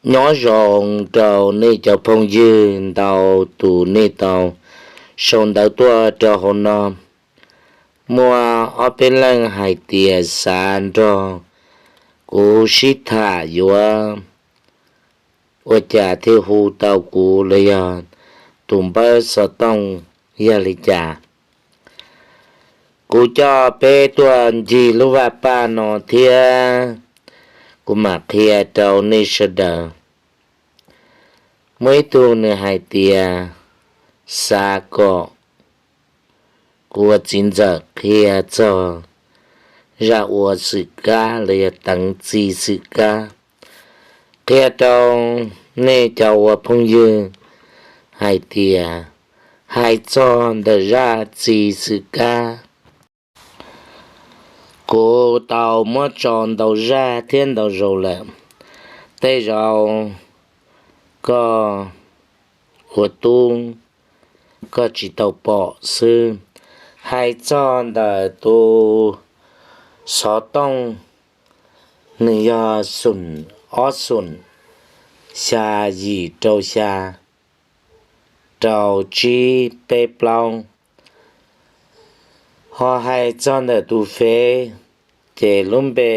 Nyob zoo rau nej cov phooj ywg ntau tus nej tau sau ntawv tuaj rau hauv no. Muaj ob peb leej hais tias xav nrog kuv sib tham yuav ua cas thiaj hu tau kuv los yog tus npawb xov tooj yog li cas. Kuv coj peb tuaj ncig lub vaj paj no thiab kuv mam qhia rau nej sawv daws. Muaj ib tug nws hais tias xav kom kuv ua txiv ntxawm qhia txog zaj ua xwm kab los yog teev txi xwm kab, qhia rau nej cov ua phooj ywg hais tias hais txog ntawm zaj txi xwm kab, kuv tau muab tso ntau zaj thiab ntau zaus lawm. Tej zaum koj ua tub koj tsis tau pom xwb. Hais txog ntawm tus xov tooj, nws yog xoom ob xoom, xya yim rau xya, rau tsib peb plaub. Ho hais txog ntawm tus fev, ces lub npe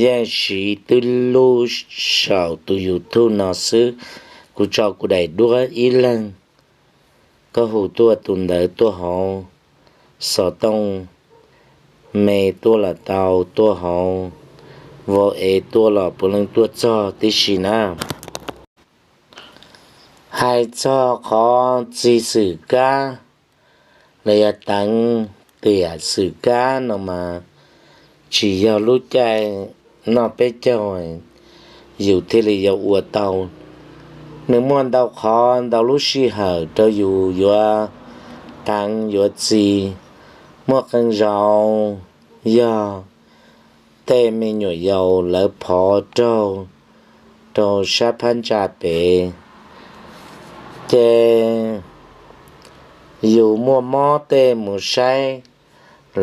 yeej siv twb lub saum tus YouTube no xwb. Kuv tso kuv daim duab ib leeg, koj hu tuaj tus ntawd tuaj hauv xov tooj, me tuaj los tau, tuaj hauv vau es tuaj los puav leej tuaj txog tib si na. Hais txog qhov txi xwm kab los yog teev tiam xwm kab no mas tsis yog lub caij noj peb caug yus thiaj li yuav ua tau. Nws muaj ntau qhov ntau lub sij hawm rau yus yuav teev yuav txi. Muaj qee zaus yog tej me nyuam yaus lawv phov raug rau sab phab ntsa pem, ces yus muaj mob tej mus saib,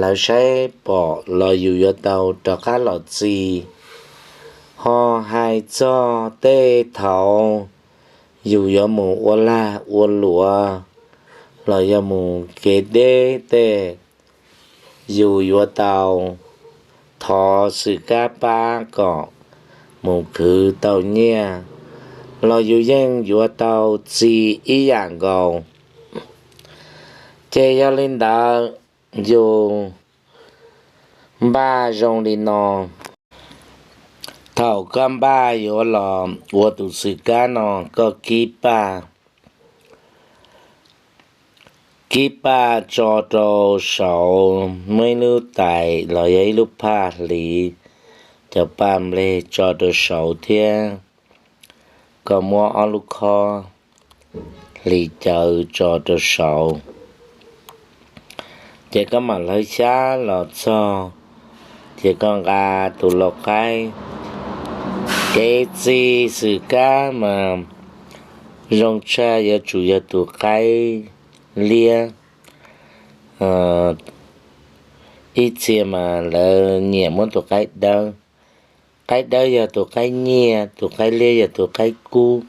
lawv saib pom los yus yuav tau rov qab los txi. Ho hais txog tej thaum yus yuav mus ua lag ua luam los yog mus kev deb tej, yus yuav tau thov xwm kab pab kom mus khwv tau nyiaj, los yus yeej yuav tau txi ib yam nkaus. Ces yog li ntawd, yus npaj zoo li no. Thaum koj npaj yuav los ua tus xwm kab no, koj kib paj, kib paj tso rau saud, muaj ib lub tais los yog ib lub phaj hliv cov paj nplej tso rau saud thiab koj muab ob lub khob hliv cawv tso rau saud. Ces koj mam hlawv xyab los txog, ces koj nqa tus lau qaib. Kev txi xwm kab mas zoo tshaj yuav tsum yog tus qaib liab. Ib txhia mas lawv nyiam muab tus qaib dawb. Qaib dawb yog tus qaib nyiaj, tus qaib liab yog tus qaib kub.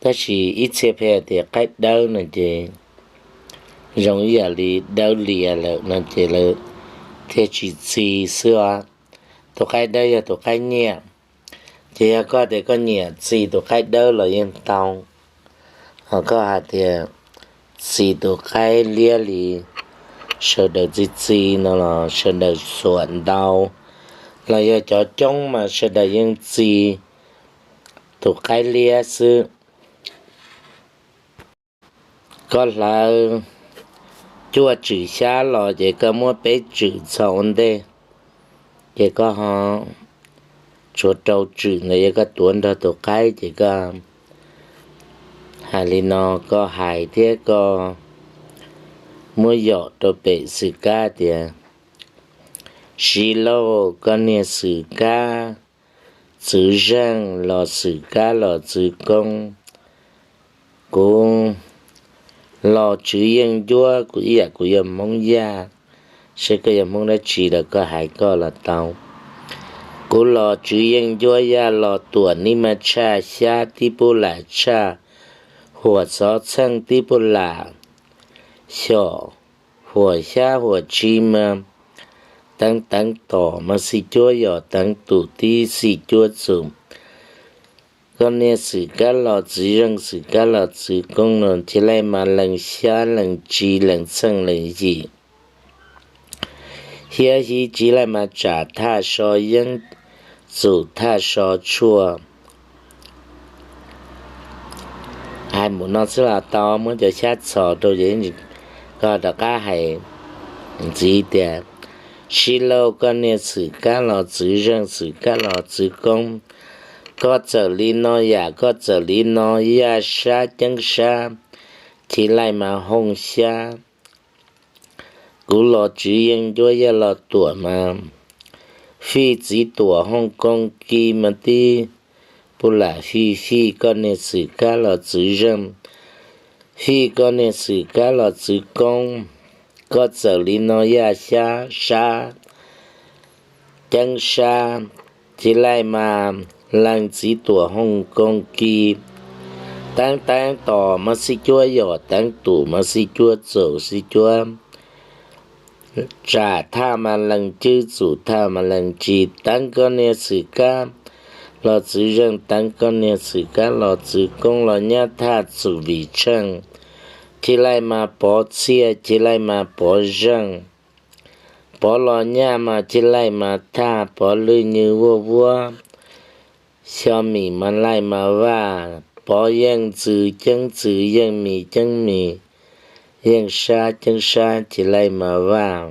Tab sis ib txhia pheej hais tias qaib dawb no ces zoo ib yam li dawb lias lawm no ces lawv thiaj tsis txi xwb os. Tus qaib dawb yog tus qaib nyiaj. Ces yog koj tias koj nyiam txi tus qaib dawb los yeej tau. Ho koj hais tias txi tus qaib liab li sawv daws txi txi no los sawv daws xuam ntau, los yog cov coob mas sawv daws yeej txi tus qaib liab xwb. Koj hlawv cuaj tswm xyab los ces koj muab peb tswm txhos ua ntej, ces koj ho tshuav rau tswm ntawd yog koj tuav nrog tus qaib, ces koj hais li no, koj hais thiab koj muab yom rau pem xwm kab tias, siv lauj koj niag xwm kab, txwv zeej los xwm kab los txwv koob, kuv los tswv yeej ncuab kuv ib yam kuv yog Hmoob Yaj, seb koj yog Hmoob dab tsi los koj hais koj los tau. Kuv los Tswv Yeej Ncuab Yaj Los Tuam, neb mas tshaj xyab tib pub lam tshaj, huam xov txheej tib pub lam xyom, huam xyab huam tsi mas teev teev tom mas xij cuab yom teev tum tib xij cuab txum. Koj niag Xwm Kab Los Txwv Zeej, Xwm Kab Los Txwv Koob no tsis laij mas lees xyab lees tsi lees txheej lees yim, hiab hiv tsis laij mas tsam thaj so yeeb, txum thaj so tshuaj. Hais mus no xwb los tau, muab cov xyab txhos rau, koj rov qab hais ntxiv tias, sib lauj, koj niag Xwm Kab Los Txwv Zeej, Xwm Kab Los Txwv Koob, koj txawm li no yam, koj txawm li no yaj sab ceeb sab, tsis laij mas hooj xyab. Kuv los Tswv Yeej Ncuab Yaj Los Tuam mas fij txiv tuam hooj kooj ki mas tib pub lam fij, fij koj niag Xwm Kab Los Txwv Zeej, fij koj niag Xwm Kab Los Txwv Koob, koj txawm li no yaj xyab sab ceeb sab, tsis laij mas lees txiv tuam hooj kooj ki, teev teev tom mas xij cuab yom teev tum mas xij cuab txum xij cuab, tsam thaj mas lees cwb txum thaj mas lees tsi, teev koj niag Xwm Kab Los Txwv Zeej, teev koj niag Xwm Kab Los Txwv Koob los nyab thaj txum vim tsheej, tsis laij mas pov txhiaj, tsis laij mas pov zeej, pov los nyaj mas tsis laij mas thaj, pov lwj nyw vuaj vuab, xyo mim mas laij mas vaj, pov yeej ntxwv ceeb ntxwv, yeej mis ceeb mis, yeej sab ceeb sab, tsis laij mas vaj.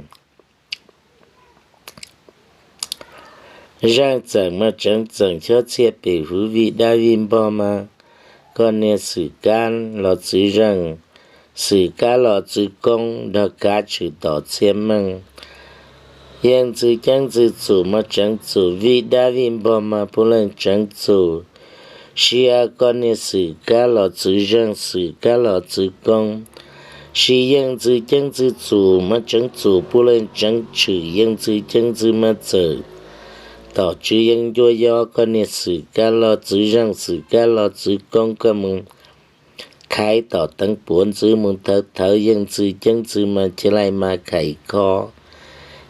Zeej txeem mas tseev txeem xyob txhiaj pem huv, vij dab vij npog mas koj niag Xwm Kab Los Txwv Zeej, Xwm Kab Los Txwv Koob nrog kav tshwm tom txhiaj meej. Yeej ntxwv ceeb ntxwv txum mas tseev txum, vij dab vij npog mas puav leej tseev txum. Sia koj niag Xwm Kab Los Txwv Zeej, Xwm Kab Los Txwv Koob, sis yeej ntxwv ceeb ntxwv txum mas tseev txum puav leej tseev tshwm, yeej ntxwv ceeb ntxwv mas txawm tom Tswv Yeej Ncuab Yaj, koj niag Xwm Kab Los Txwv Zeej, Xwm Kab Los Txwv Koob, koj mus khaiv tom teev puav ntxwv mus thawv thawv, yeej ntxwv ceeb ntxwv mas tsis laij mas khaiv kho,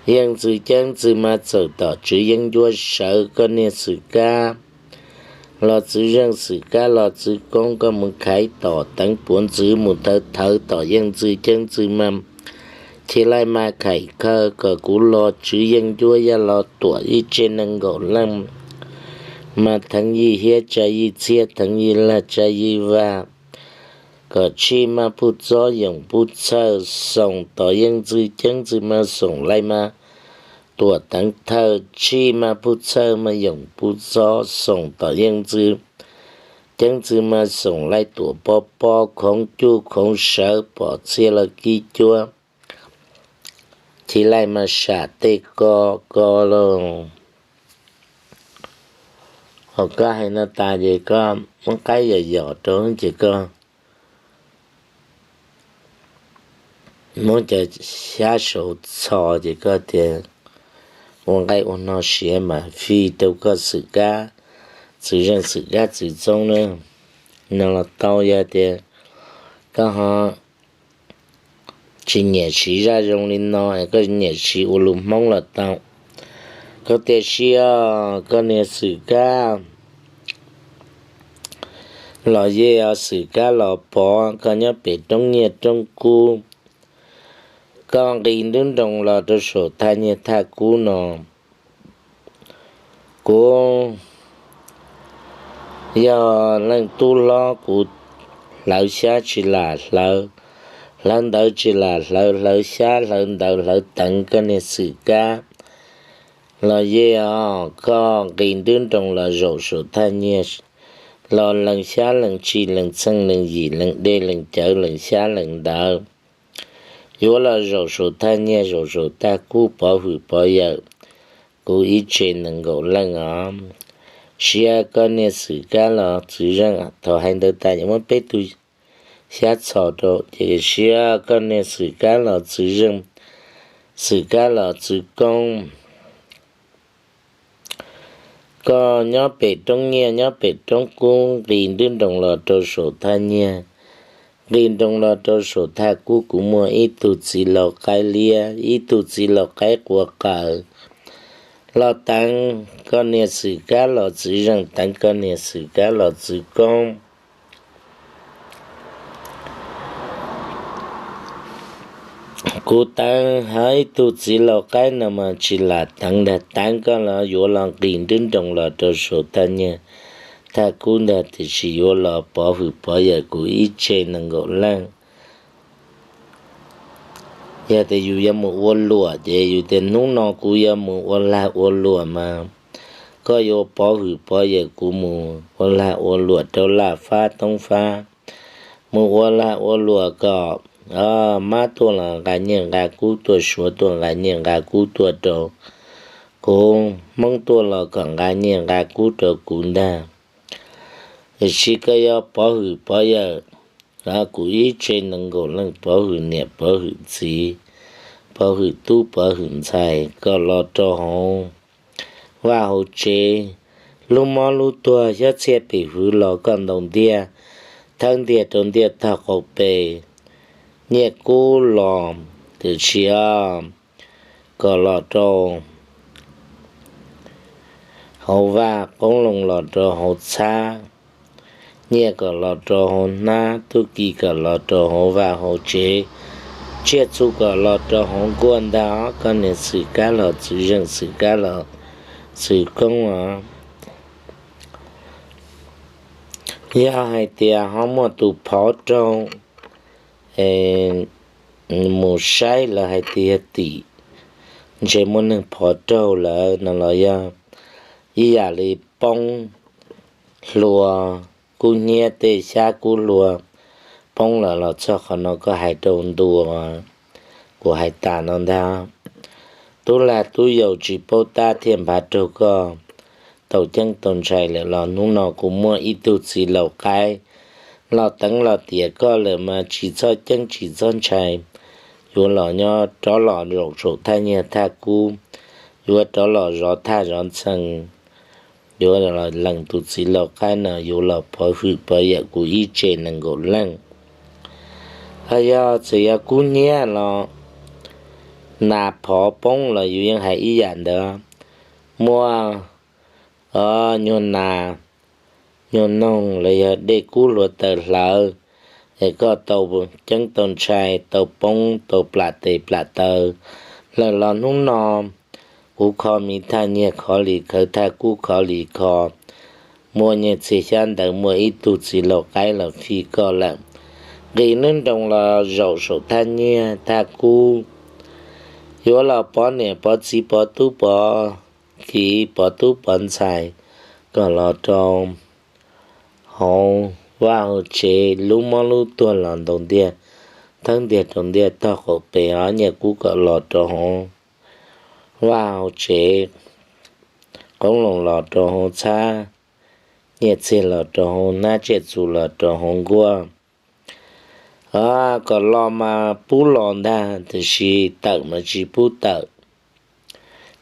yeej ntxwv ceeb ntxwv mas txawm tom Tswv Yeej Ncuab Sawv, koj niag Xwm Kab Los Txwv Zeej, Xwm Kab Los Txwv Koob, koj mus khaiv tom teev puav ntxwv mus thawv thawv tom, yeej ntxwv ceeb ntxwv mas tsis laij mas khaiv kho, kom kuv los Tswv Yeej Ncuab Yaj Los Tuam ib tse nees nkaum leej mas theev yij hiab tsa yij txhiab, theev yij lag tsa yij vaj, kom tshij maj pug txob yoom pug txhawj xoom tom, yeej ntxwv ceeb ntxwv mas xoom laij mas tuam teev thawj, tshij maj pug txhawj mas yoom pug txob xoom tom, yeej ntxwv ceeb ntxwv mas xoom laij tuam pob pob, khoov cuj khoov sawv, pom txhiaj los kib cuab, tsis laij mas sam tej ko ko lauj. Ho koj hais no tas ces koj muab qaib yom yom rau ces koj muab cov xyab saud txhos ces koj tias ua nqaij ua no siav mas fij rau koj Xwm Kab Txwv Zeej, Xwm Kab Txwv Txoob na. No los tau, yog tias koj ho tsis nyiam siv zaj zoo li no es koj nyiam siv ua lus Hmoob los tau. Koj tias sia koj niag Xwm Kab Los Yej, Xwm Kab Los Pov, koj nyob pem roob nyiaj roob kub, koj nqis nruab nroos los rau saum thaj nyiaj thaj kub no. Kuv yog leej tub hlob, kuv hlawv xyab tsis lam hlawv, hlawv ntawv tsis lam hlawv, hlawv xyab hlawv ntawv hlawv teev koj niag Xwm Kab Los Yej os. Koj nqis nruab nroos los zaum saum thaj nyiaj, los lees xyab lees tsi lees txheej lees yim lees dej lees cawv lees xyab lees ntawv, yuav los zaum saum thaj nyiaj zaum saum thaj kub pov hwm pov yawm, kuv ib tse nees nkaum leej os. Sia koj niag Xwm Kab Los Txwv Zeej, thaum hais ntawd tas ces muab peb tug xyab txhos rau ces sia koj niag Xwm Kab Los Txwv Zeej, Xwm Kab Los Txwv Koob, Koj nyob pem roob nyiaj nyob pem roob kub, nqis nruab nroos los rau saum thaj nyiaj, nqis nroos los rau saum thaj kub, kuv muaj ib tug txiv laus qaib liab, ib tug txiv laus qaib quav qaws, los teev koj niag xwm kab los txwv zeej, teev koj niag xwm kab los txwv koob. Kuv teev hov ib tug txiv laus qaib no mas tsis lam teev ntag, teev koj los yuav los nqis nruab nroos los rau saum thaj nyiaj thaj kub ntag, tiam sis yuav los pov hwm pov yawm kuv ib tse nees nkaum leej. Yog tias yus yuav mus ua luam ces yus tias hnub no kuv yuav mus ua lag ua luam mas koj yuav pov hwm pov yawm kuv mus ua lag ua luam rau laj fab toob fab, mus ua lag ua luam kom mab tuaj los nqa nyiaj nqa kub tuaj, suav tuaj nqa nyiaj nqa kub tuaj rau kuv, hmoob tuaj los kom nqa nyiaj nqa kub rau kuv ntag. Tiam sis koj yuav pov hwm pov yawm kuv ib tse nees nkaum leej, pov hwm niam pov hwm txiv, pov hwm tub pov hwm ntxhais, kom los rau hauv vaj hauv tsev, lub mob lub tuag xyab txhiaj pim hwv los koj ntaus ntiag, thawb ntiag rau ntiaj tog qaum pes, nyiaj kub los, tiam sis kom los rau hauv vaj, qoob loo los rau hauv txhab, nyiaj kom los rau hauv hnab, tub ki kom los rau hauv vaj hauv tsev, tsiaj txhu kom los rau hauv nkuaj ntag, koj niag xwm kab los txwv zeej, xwm kab los txwv koob os. Yog hais tias ho muaj tus phov raug mus saib lawv hais tias yog tim ntshe muaj neeg phov raug lawm no los yog ib yam li poob hlua, kub hnyiab tej xyab kub hlua poob lawm los txog qhov no koj hais rau ntua, kuv hais tas no ntag. Tub lag tub yaus tsis paub tab thiaj nphav raug koj tau ceeb tau ntshai lawm los hnub no kuv muaj ib tug txiv laus qaib los teev los tiam koj lawm mas tsis txhob ceeb tsis txhob ntshai. Yuav los nyob rov los zaum saum thaj nyiaj thaj kub, yuav rov los zov thaj zov ntxhee, yuav los lees tus txiv laus qaib no, yuav los pov hwm pov yawm kuv ib tse nees nkaum leej. Ho yog txawm yog kub hnyiab los nas phov poob los yus yeej hais ib yam ntawd. Muaj nyuag nas, nyuag noog los yog dej kub hluav taws hlawv es koj tau ceeb tau ntshai, tau poob tau plam tes plam taw lawm los hnub no kuv kho miv thaj nyiaj khov li khawv, thaj kub khov li kho, muaj nyiaj txiag xyab ntawv, muaj ib tug txiv laus qaib los fij koj lawm. Nqis nruab nroos los zaum saum thaj nyiaj thaj kub, yuav los pov niam pov txiv pov tub pov kiv pov tub pov ntxhais kom los rau hauv vaj hauv tsev, lub mob lub tuag los ntaus ntiag, thawb ntiag rau ntiaj tog qaum pes, ob nyiaj kub kom los rau hauv vaj hauv tsev, qoob loo los rau hauv txhab, nyiaj txiag los rau hauv hnab, tsiaj txhu los rau hauv nkuaj. Kom los mas pub los ntag, tiam sis tawm mas tsis pub tawm.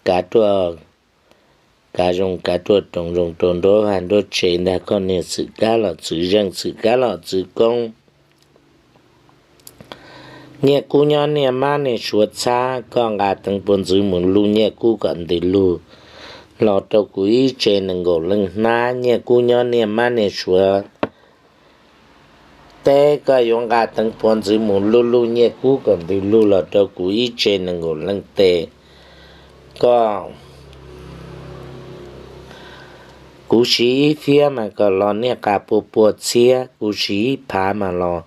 Kav ruaj, kav zoo kav ruaj roos zoo rau nruab vaj nruab tsev ntag, koj niag xwm kab los txwv zeej, xwm kab los txwv koob. Nyiaj kub nyob niaj mab niaj suav txhab, koj nqa teev puas ntxwv mus lug nyiaj kub kom ntws lug los rau kuv ib tse nees nkaum leej hnab. Nyiaj kub nyob niaj mab niaj suav teb, koj yuav nqa teev puas ntxwv mus lug lug nyiaj kub kom ntws lug los rau kuv ib tse nees nkaum leej tes. Koj, kuv siv ib fiab mas kom los niaj qas pua pua txhiab, kuv siv ib phav mas los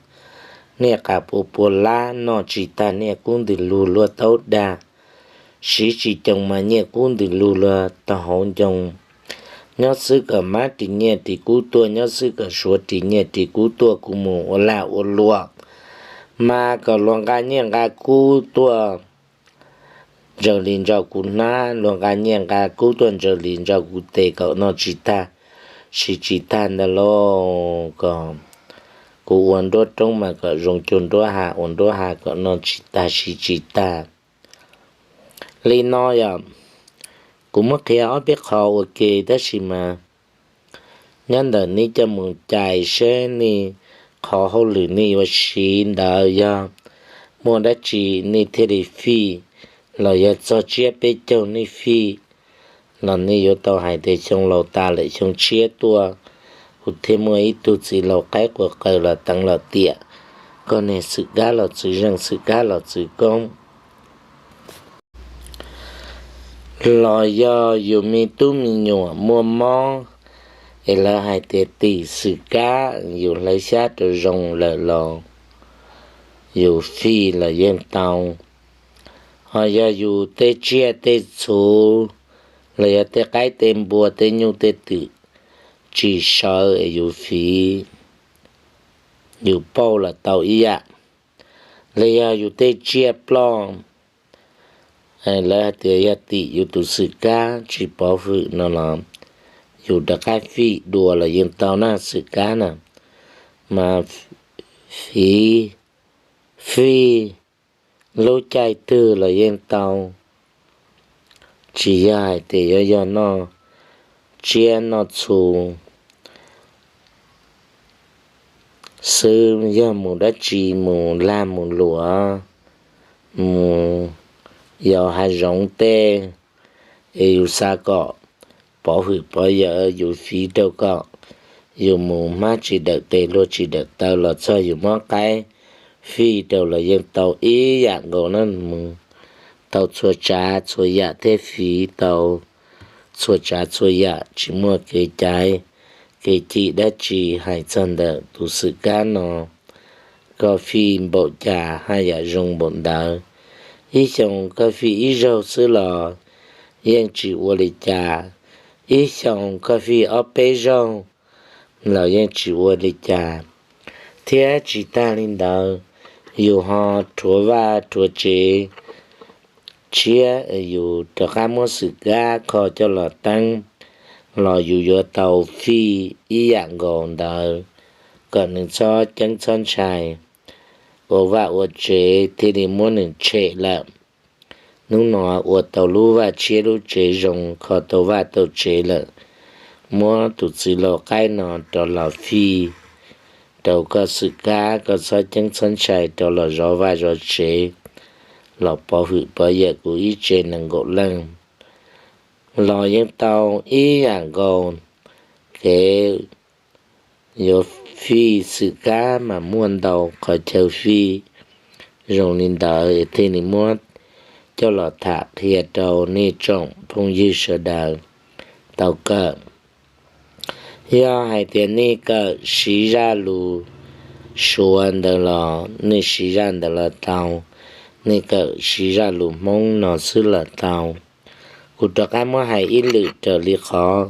niaj qas pua pua lab, noj tsis tag nyiaj kub ntws lug luag taub dag. Siv tsis coo mas nyiaj kub ntws lug luag tog hauv ncoo. Nyob xwb kom mab ris nyiaj ris kub tuaj, nyob xwb kom suav ris nyiaj ris kub tuaj, kuv mus ua lag ua luam mas kom luag nqa nyiaj nqa kub tuaj ntsaws li ntsaws kuv hnab, luag nqa nyiaj nqa kub tuaj ntsaws li ntsaws kuv tes kom noj tsis tag siv tsis tag ntag lauj. Kom kuv ua nruab roob mas kom zoo cuag nruab hav, ua nruab hav kom noj tsis tag siv tsis tag. Li no yog Kuv muab qhia ob peb qho ua ke tab sis mas nyob ntawm nej coj mus cais seb nej qhov hauj lwm nej yuav siv ntawd yog muaj dab tsi nej thiaj li fij, los yog txog tsiab peb caug nej fij, los nej yuav tau hais tias xyoo laus tas lawm xyoo tshiab tuaj, kuv thiaj muaj ib tug txiv laus qaib qua qaws los teev los tiam, koj niag xwm kab los txwv zeej xwm kab los txwv koob. Los yog yus me tub me nyuam muaj mob es lawv hais tias tim xwm kab yus hlawv xyab rau zoo lawm los yus fij los yeej tau. Ho yog yus tej tsiaj tej txhu los yog tej qaib tej npua tej nyuj tej twm tsis sawv es yus fiv, yus pauj los tau ib yam. Los yog yus tej tsiaj ploj, lawv hais tias yog tim yus tus xwm kab tsis pov hwm no los yus rov qab fij dua los yeej tau na, xwm kab na, mas fiv, fij lub caij twg los yeej tau. Tsis yog hais tias yuav yog noj tsiab noj txhu xwb, yog mus dab tsi, mus lag mus luam, mus yos hav zoov tej, es yus xav kom pov hwm pov yawm yus fiv rau kom yus mus hmab tsis dawm tes hlua tsis dawm taw los txog yus muab qaib fij rau los yeej tau ib yam nkaus na, mus tau txhua tsav txhua yam thiab fiv tau txhua tsav txhua yam, tsis muaj kev caiv kev cim dab tsi hais txog ntawm tus xwm kab no. Koj fij npaum cas haj yam zoo npaum ntawd. Ib xyoos koj fij ib zaug xwb los yeej tsis ua li cas, ib xyoos koj fij ob peb zaug los yeej tsis ua li cas. Thiab tsis tag li ntawd, yus ho rhuav vaj rhuav tsev tshiab, yus rov qab muab xwm kab kho coj los teeb los yus yuav tau fij ib yam nkaus ntawd, kom nws txhob ceeb txhob ntshai, ua vaj ua tsev thiaj li muab nws tshem lawm. Hnub no ua tau lub vaj tshiab lub tsev zoo, kho tau vaj tau tsev lawm, muab tus txiv lau qaib no rov los fij rau koj xwm kab, koj txhob ceeb txhob ntshai rov los zov vaj zov tsev, los pov hwm pov yawm kuv ib tse nees nkaum leej los yeej tau ib yam nkaus. Kev yuav fij xwm kab mas muaj ntau qhov chaw fij. Zoo li ntawd es thiaj li muab coj los tham qhia rau nej tsoom phooj ywg sawv daws tau kawm. Yog hais tias nej kawm siv zaj lus Suav ntawd los nej siv zaj ntawd los tau, nej kawm siv zaj lus Hmoob no xwb los tau. Kuv rov qab muab hais ib lwm raws li qhov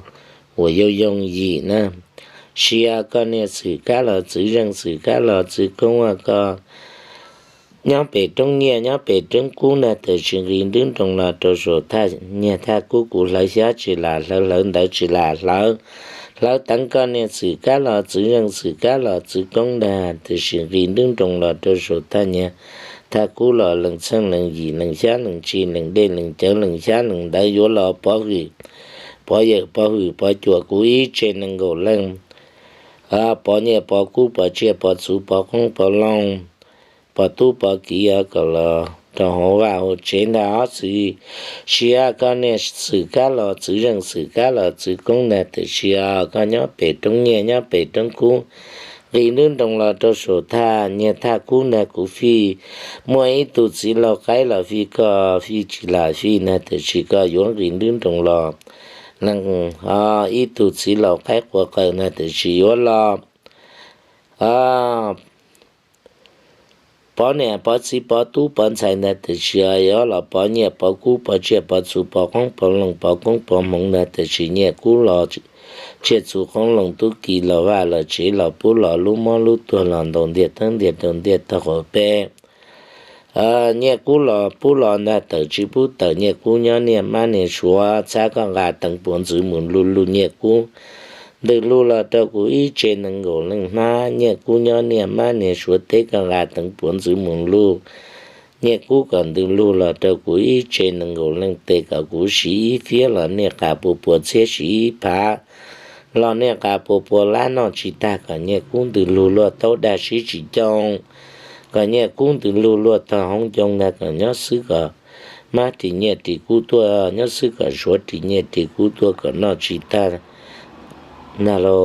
uas yooj yooj yim na. Sia koj niag xwm kab los txwv zeej xwm kab los txwv koob, koj nyob pem roob nyiaj nyob pem roob kub ntag, tam sim nqis nrwb nroos los rau saum thaj nyiaj thaj kub, kuv hlawv xyab tsis lam hlawv, hlawv ntawv tsis lam hlawv, hlawv teev koj niag xwm kab los txwv zeej xwm kab los txwv koob ntag, tam sim nqis nrwb nroos los rau saum thaj nyiaj thaj kub los lees txheej lees yim lees xyab lees ntsis lees dej lees cawv lees xyab lees ntawv yuav los pov hwm pov yawm pov hwm pov cuam kuv ib tse nees nkaum leej. Pov nyiaj pov kub pov tsiaj pov txhu pov qoob pov loo, pov tub pov kiv kom los rau hauv vaj hauv tsev ntag ob txiv. Sia koj niag xwm kab los txwv zeej xwm kab los txwv koob ntag, tam sim koj nyob pem roob nyiaj nyob pem roob kub, nqis nrwb nroos los rau saum thaj nyiaj thaj kub ntag, kuv fij muaj ib tug txiv lau qaib los fij koj, fij tsis lam fij ntag, tam sim koj yuav nqis nrwb nroos los. Leej ib tug txiv lau qaib qua qaws ntag, tam sim yuav los pov niam pov txiv pov tub pov ntxhais ntag, tam sim yuav los pov nyiaj pov kub pov tsiaj pov txhu pov qoob pov loo pov koob pov hmoov ntag, tam sim nyiaj kub los tsiaj txhu qoob loo tub ki los vaj los tsev los pub los lub mob lub tuag los ntaus ntiag thawb ntiag rau ntiag tog qhov peb. Nyiaj kub los pub los ntag, tawm tsis pub tawm, nyiaj kub nyob niaj mab niaj suav, txhab koj nqa teev puav ntxwv mus luj luj nyiaj kub. Ntws lug los rau kuv ib tse nees nkaum leej hnab, nyiaj kub nyob niaj mab niaj suav teb, koj nqa teev puav ntxwv mus luj. Nyiaj Kub kom ntws lug los rau kuv ib tse nees nkaum leej tes, kom kuv siv ib fiab los niaj qas pua pua txhiab, siv ib phav los niaj qas pua pua lab, noj tsis tag kom Nyiaj Kub ntws lug luaj taub dag sib tsis coo, kom Nyiaj Kub ntws lug luaj tog hoob ncoo ntag, kom nyob xwb kom mab ris nyiaj ris kub tuaj, nyob xwb kom suav ris nyiaj ris kub tuaj, kom noj tsis tag ntag lauj.